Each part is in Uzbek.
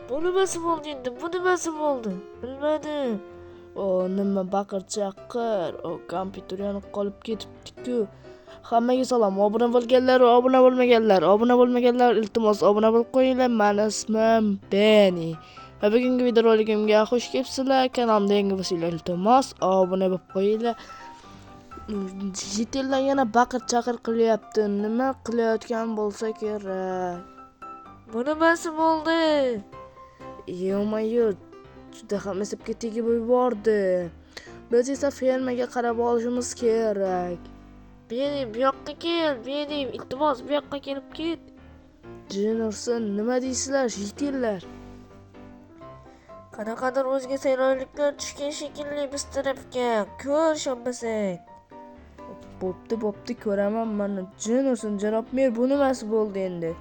Bu nimasi bo'ldi endi? Bu nimasi bo'ldi? Bilmadim. O, nima baqir chaqir. O, kompyuter yonib qolib ketibdi-ku. Hammaga salom. Obuna bo'lganlar va obuna bo'lmaganlar. Obuna bo'lmaganlar, iltimos, obuna bo'lib qo'yinglar. Mani ismim Benny. Va bugungi videoroligimga xush kelibsizlar. Kanalimda yangi bo'lsanglar, iltimos, obuna bo'lib qo'yinglar. Житель lar yana baqir chaqir qilyapti. Nima qilayotgan bo'lsa kerak? Bu nimasi bo'ldi? Ё-моё, juda ham esapga tegib yubordi. Biz esa fermaga qarab olishimiz kerak. Benny, bu yoqqa kel. Benny, iltimos, bu yoqqa kelib ket. Jin ursin, nima deysizlar, житель lar? Qanaqadir o'zga sayyoraliklar tushgan shekilli biz tarafga. Ko'r, ishonmasang. Bo'pti, bo'pti, ko'raman mana. Jin ursin, janob mer, bu nimasi bo'ldi endi?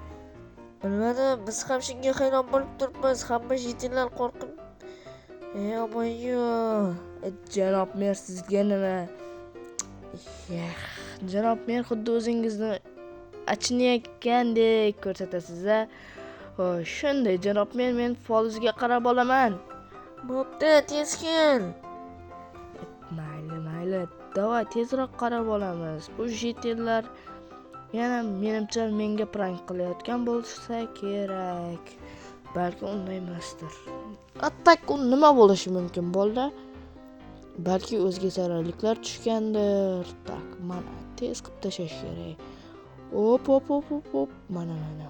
Bilmadim, biz ham shunga hayron bo'lib turibmiz. Hamma житель lar qo'rqib. Ё-моё. Janob mer, sizga nima? Yax, janob mer, xuddi o'zingizni achinayotgandek ko'rsatasiz-a. Xo'sh, shunday, janob mer, men folizga qarab olaman. Bo'pti, tez kel. Mayli, mayli, давай tezroq qarab olamiz. Bu житель lar yana, menimcha, menga prank qilayotgan bo'lsa kerak. Balki unday emasdir. А так, u nima bo'lishi mumkin, bo'ldi? Balki o'zga sayyoraliklar tushgandir. Так, mana tez qilib tashlash kerak. Op, op, op, op, op. Mana, mana.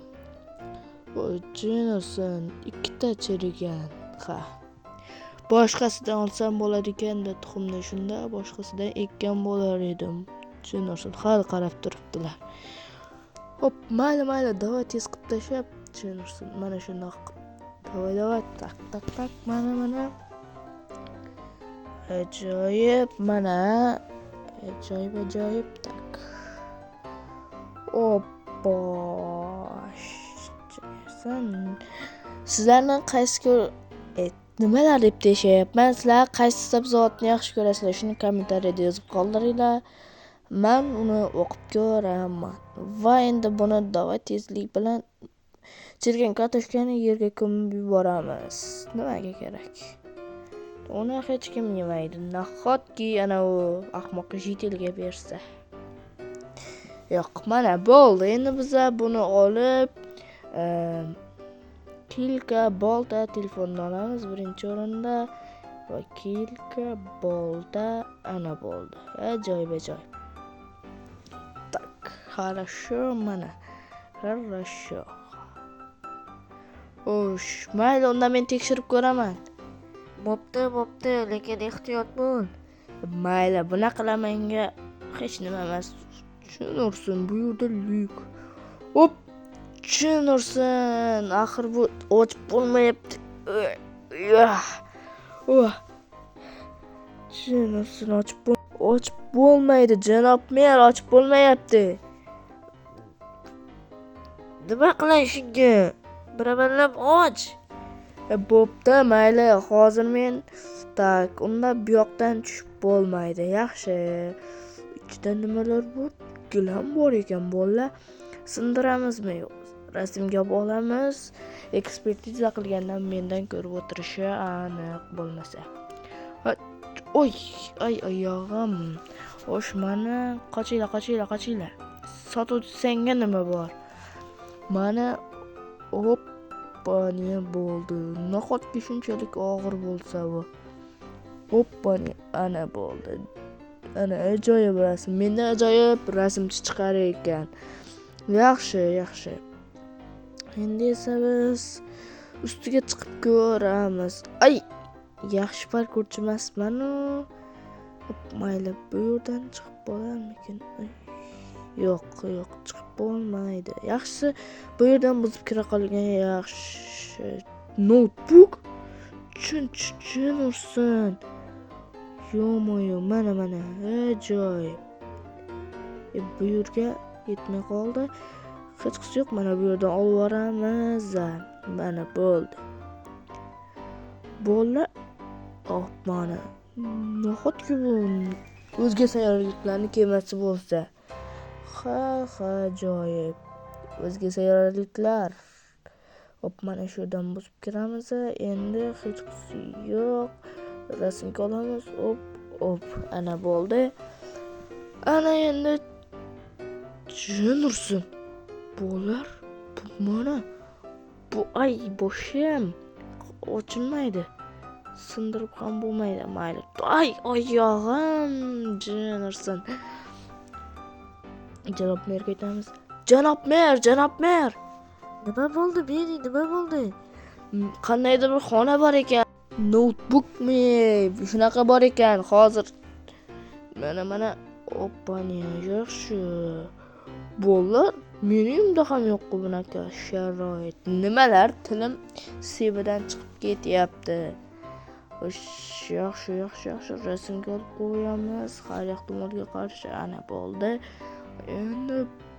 Jin ursin, ikkita chirigan. Ha. Boshqasidan olsam bo'ladi ekanda tuxumni, shunda boshqasidan ekkan bo'lar edim. Jin ursin, hali qarab turibdilar. Hop, mayli, mayli, давай tez qilib tashlab, jin ursin, mana shundoq qilib. Давай, давай, так, так, так, mana, mana. Ajoyib, mana. Ajoyib, ajoyib, так. Oppa. Jin. Sizlarni qaysi nimalar deb deyishyapman? Sizlar qaysi sabzavotni yaxshi ko'rasizlar? Shuni kommentariyada yozib qoldiringlar. Man uni o'qib ko'raman. Va endi buni давай tezlik bilan chirigan kartoshkani yerga ko'mib yuboramiz. Nimaga kerak? Uni hech kim yemaydi. Nahotki ana u ahmoq житель ga bersa. Yo'q, mana bo'ldi. Endi biza buni olib, kilka, bolta, telefonni olamiz birinchi o'rinda va kilka, bolta, ana bo'ldi. Ajoyib, ajoyib. Так, хорошо, mana. Хорошо. Xo'sh, mayli, unda men tekshirib ko'raman. Bo'pti, bo'pti, lekin ehtiyot bo'l. Mayli, bunaqa menga hech nima emas. Jin ursin, bu yerda lyuk. Hop, jin ursin. Axir bu ochib bo'lmayapti. Oh. Jin ursin, ochib bo'lmaydi, janob mer, ochib bo'lmayapti. Nima qilay shunga? Bir amallab och. Bo'pti, mayli, hozir men, так, unda bu yoqdan tushib bo'lmaydi. Yaxshi. Ichida nimalar bor? Gilam bor ekan, bolalar. Sindiramizmi? Yo'q. Rasmga olamiz. Ekspertiza qilgandan mendan ko'rib o'tirishi aniq bo'lmasa. Oy, ay, oyog'im. Xo'sh, mana qochinglar, qochinglar, qochinglar. Sotuvchi, senga nima bor? Mana, hoppa, ne bo'ldi? Nahotki shunchalik og'ir bo'lsa bu? Hoppa, ana bo'ldi. Ana ajoyib rasm. Mendan ajoyib rasmchi chiqar ekan. Yaxshi, yaxshi. Endi esa biz ustiga chiqib ko'ramiz. Ay, yaxshi parkurchi emasman-u. Mayli, bu yerdan chiqib bo'larmikin? Yo'q, yo'q, chiqib bo'lmaydi. Yaxshisi bu yerdan buzib kira qolgan yaxshi. Noutbuk? Chin, chin ursin. Ё-моё, mana, mana, ajoyib. Bu yerga yetmay qoldi. Hechqisi yo'q, mana bu yerdan olib yuboramiz. Mana bo'ldi. Bo'ldi. Oh, mana. Nahotki bu o'zga sayyoraliklarning kemasi bo'lsa? Ha, ha, ajoyib. O'zga sayyoraliklar. Hop, mana shu yerdan bosib kiramiz. Endi hech qisi yo'q. Rasmga olamiz. Hop, hop, ana bo'ldi. Ana endi jin ursin. Bo'lar. Bu mana bu ay boshim ochilmaydi. Sindirib ham bo'lmaydi. Mayli. Ay, oyog'im jin ursin. Janob merga aytamiz. Janob mer, janob mer. Nima bo'ldi, Beni, nima bo'ldi? Qandaydir bir xona bor ekan. Noutbukmi? Shunaqa bor ekan. Hozir mana oppani, yaxshi. Bolalar, meni uyimda ham yo'q bunaqa sharoit. Nimalar, tilim sevidan chiqib ketyapti. Xo'sh, yaxshi, yaxshi, yaxshi. Rasmga olib qo'yamiz. Har ehtimolga qarshi ana bo'ldi. Endi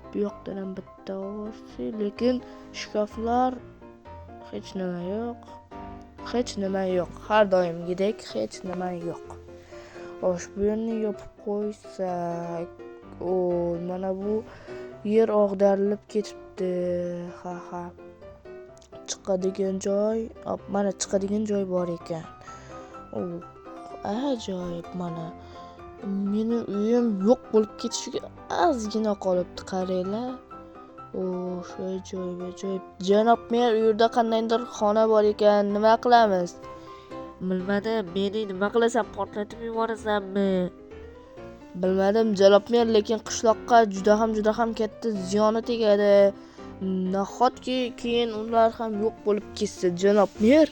bu yoqdan ham bitta olsak, lekin shkaflar hech nima yo'q. Hech nima yo'q. Har doimgidek hech nima yo'q. Xo'sh, bu yerni yopib qo'ysak, o, mana bu yer og'darilib ketibdi. Ha, ha. Chiqadigan joy, hop, mana chiqadigan joy bor ekan. O, ajoyib mana. Meni uyim yo'q bo'lib ketishiga ozgina qolibdi, qaranglar. O'sha ajoyib, ajoyib. Janob mer, u yerda qandaydir xona bor ekan, nima qilamiz? Bilmadim, Beni, nima qilasan? Portlatib yuborasanmi? Bilmadim, janob mer, lekin qishloqqa juda ham, juda ham katta ziyoni tegadi. Nahotki keyin ular ham yo'q bo'lib ketsa, janob mer?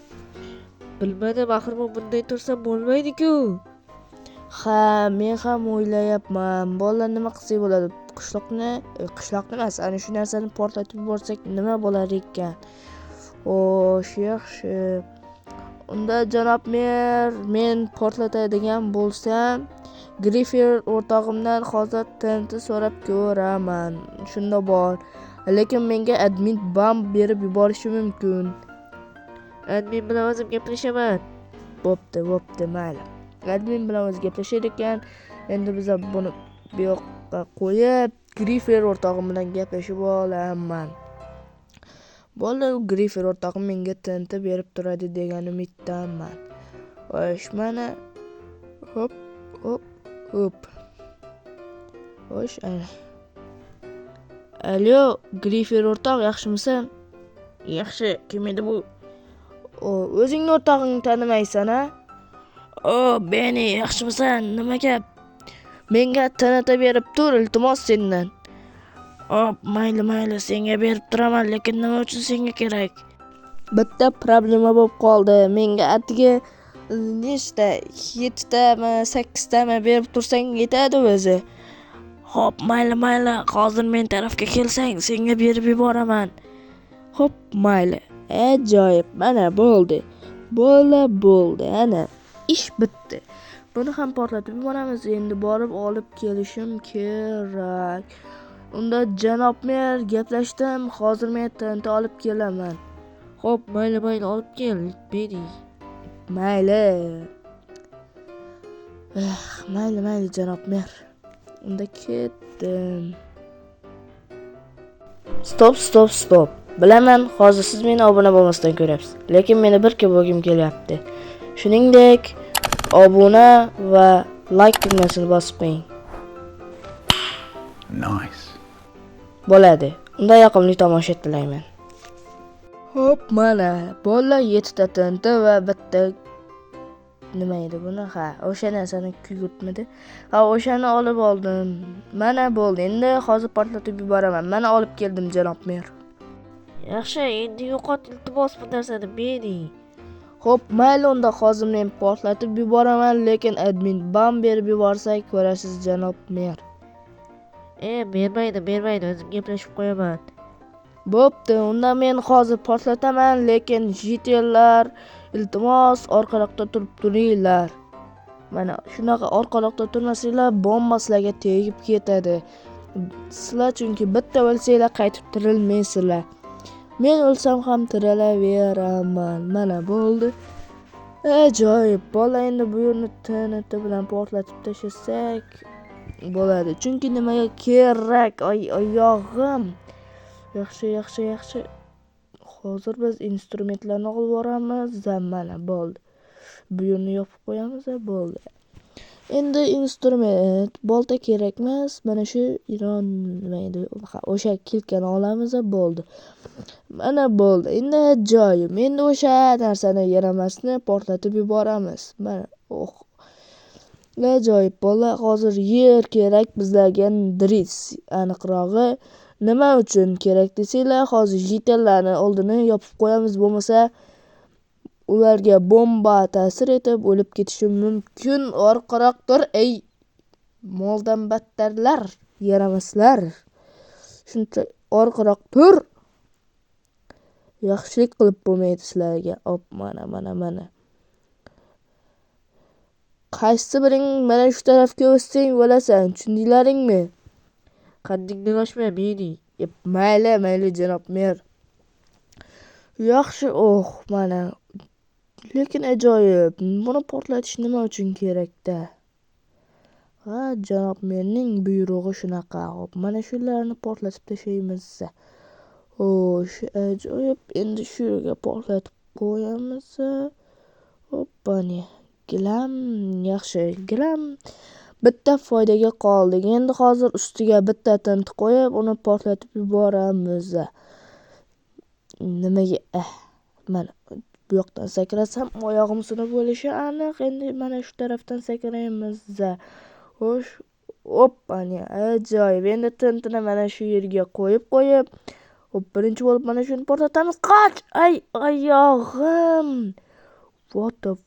Bilmadim, axir bu bunday tursa bo'lmaydi-ku. Ha, men ham o'ylayapman. Bolalar, nima qilsak bo'ladi? Qishloqni, qishloqni emas, ana shu narsani portlatib yuborsak nima bo'lar ekan? Xo'sh, yaxshi. Unda janob mer, men portlatadigan bo'lsam, Grifer o'rtog'imdan hozir TNT so'rab ko'raman. Shunda bor. Lekin menga admin bam berib yuborishi mumkin. Admin bilan o'zim gaplashaman. Bo'pti, bo'pti, mayli. Admin bilan o'zi gaplashar ekan. Endi biz buni bu yoqqa qo'yib, Grifer o'rtog'im bilan gaplashib olaman. Bo'ldi, u Grifer o'rtog'im menga TNT berib turadi degan umiddaman. Xo'sh, mana hop, hop, hop. Xo'sh, ana. Alo, Grifer o'rtoq, yaxshimisan? Yaxshi, kim edi bu? O, o'zingni o'rtog'ingni tanimaysan, a? O, Beni, yaxshimisan? Nima gap? Menga TNT berib tur, iltimos sendan. Hop, mayli, mayli, senga berib turaman, lekin nima uchun senga kerak? Bitta problema bo'lib qoldi. Menga atigi nechta, 7 tami, 8 tami berib tursang yetadi o'zi. Xo'p, mayli, mayli, hozir men tarafga kelsang, senga berib yuboraman. Xo'p, mayli. Ajoyib, mana bo'ldi. Bo'ldi, bo'ldi, ana ish bitdi. Buni ham portlatib yuboramiz. Endi borib olib kelishim kerak. Unda janob mer, gaplashdim. Hozir men TNT olib kelaman. Xo'p, mayli, mayli, olib kel, Beni. Mayli. Mayli, mayli, janob mer. Unda ketdim. Stop, stop, stop. Bilaman, hozir siz meni obuna bo'lmasdan ko'ryapsiz. Lekin meni bir bo'lgim kelyapti. Shuningdek, obuna va like tugmasini bosib qo'ying. Nice. Bo'ladi. Unda yoqimli tomosha tilayman. Hop, mana bolalar 7 ta TNT va bitta nima edi buni? Ha, o'sha narsani kuydirtmidi. Ha, o'shani olib oldim. Mana bo'ldi. Endi hozir portlatib yuboraman. Mana olib keldim, janob mer. Yaxshi, endi yo'qot iltimos bu narsani, Beni. Xo'p, mayli, unda hozir men portlatib yuboraman, lekin admin bam berib yuborsa ko'rasiz, janob mer. Bermaydi, bermaydi, o'zim gaplashib qo'yaman. Bo'pti, unda men hozir portlataman, lekin jitellar iltimos orqaroqda turib turinglar. Mana shunaqa orqaroqda turmasanglar, bomba sizlarga tegib ketadi. Sizlar chunki bitta o'lsanglar qaytib tirilmaysizlar. Men o'lsam ham tirilaveraman. Mana bo'ldi. Ajoyib. Bola, endi bu yerni TNT bilan portlatib tashlasak bo'ladi. Chunki nimaga kerak? Ay, oyog'im. Yaxshi, yaxshi, yaxshi. Hozir biz instrumentlarni olib boramiz. Mana bo'ldi. Bu yerni yopib qo'yamiz, bo'ldi. Endi instrument, bolta kerak emas. Mana shu ilon nima edi? O'sha kilkani olamiz, bo'ldi. Mana bo'ldi. Endi ajoyib. Endi o'sha narsani, yaramasni portlatib yuboramiz. Mana, oh. Ajoyib bolalar, hozir yer kerak bizlarga, dris aniqrog'i. Nima uchun kerak desanglar, hozir jitellarni oldini yopib qo'yamiz, bo'lmasa ularga bomba ta'sir etib o'lib ketishi mumkin. Orqaroq tur, ey moldan battarlar, yaramaslar. Shuncha orqaroq tur. Yaxshilik qilib bo'lmaydi sizlarga. Op, mana, mana, mana. Qaysi biring mana shu tarafga o'tsang o'lasan, tushundinglaringmi? Qaddingdan oshma, Beni. Mayli, mayli janob mer. Yaxshi, oh, mana. Lekin ajoyib. Buni portlatish nima uchun kerakda? Ha, janob merning buyrug'i shunaqa. Hop, mana shularni portlatib tashlaymiz. Xo'sh, ajoyib. Endi shu yerga portlatib qo'yamiz. Hoppani. Gilam, yaxshi, gilam bitta foydaga qoldik. Endi hozir ustiga bitta tint qo'yib, uni portlatib yuboramiz. Nimaga? Mana bu yoqdan sakrasam oyog'im sinib o'lishi aniq. Endi mana shu tarafdan sakraymiz. Xo'sh, hoppani, ajoyib. Endi tintini mana shu yerga qo'yib qo'yib, hop, birinchi bo'lib mana shuni portlatamiz. Qoch! Ay, oyog'im. What the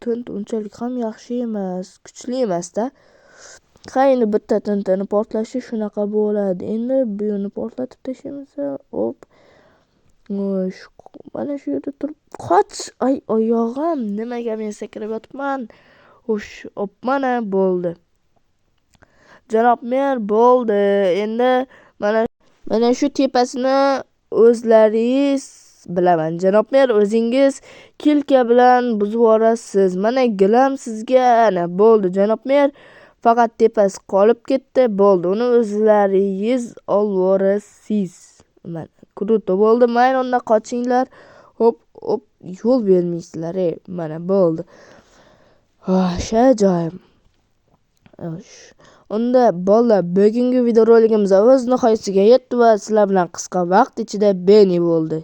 tint unchalik ham yaxshi emas, kuchli emas-da. Ha, endi bitta tintini portlashi shunaqa bo'ladi. Endi bu yerni portlatib tashlaymiz. Hop. Xo'sh, mana shu yerda turib qoch! Ay, oyog'im, nimaga men sakrab yotibman? Xo'sh, hop, mana bo'ldi. Janob mer, bo'ldi. Endi mana shu tepasini o'zlaringiz bilaman. Janob mer, o'zingiz kilka bilan buzib yuborasiz. Mana gilam sizga, ana bo'ldi janob mer. Faqat tepasi qolib ketdi. Bo'ldi, uni o'zlaringiz olvorasiz. Mana, kruto bo'ldi. Mayli, unda qochinglar. Hop, hop, yo'l bermaysizlar, ey. Mana bo'ldi. Xo'sh, ajoyib. Xo'sh. Unda bolalar, bugungi videorolikimiz o'z nihoyasiga yetdi va sizlar bilan qisqa vaqt ichida Beni bo'ldi.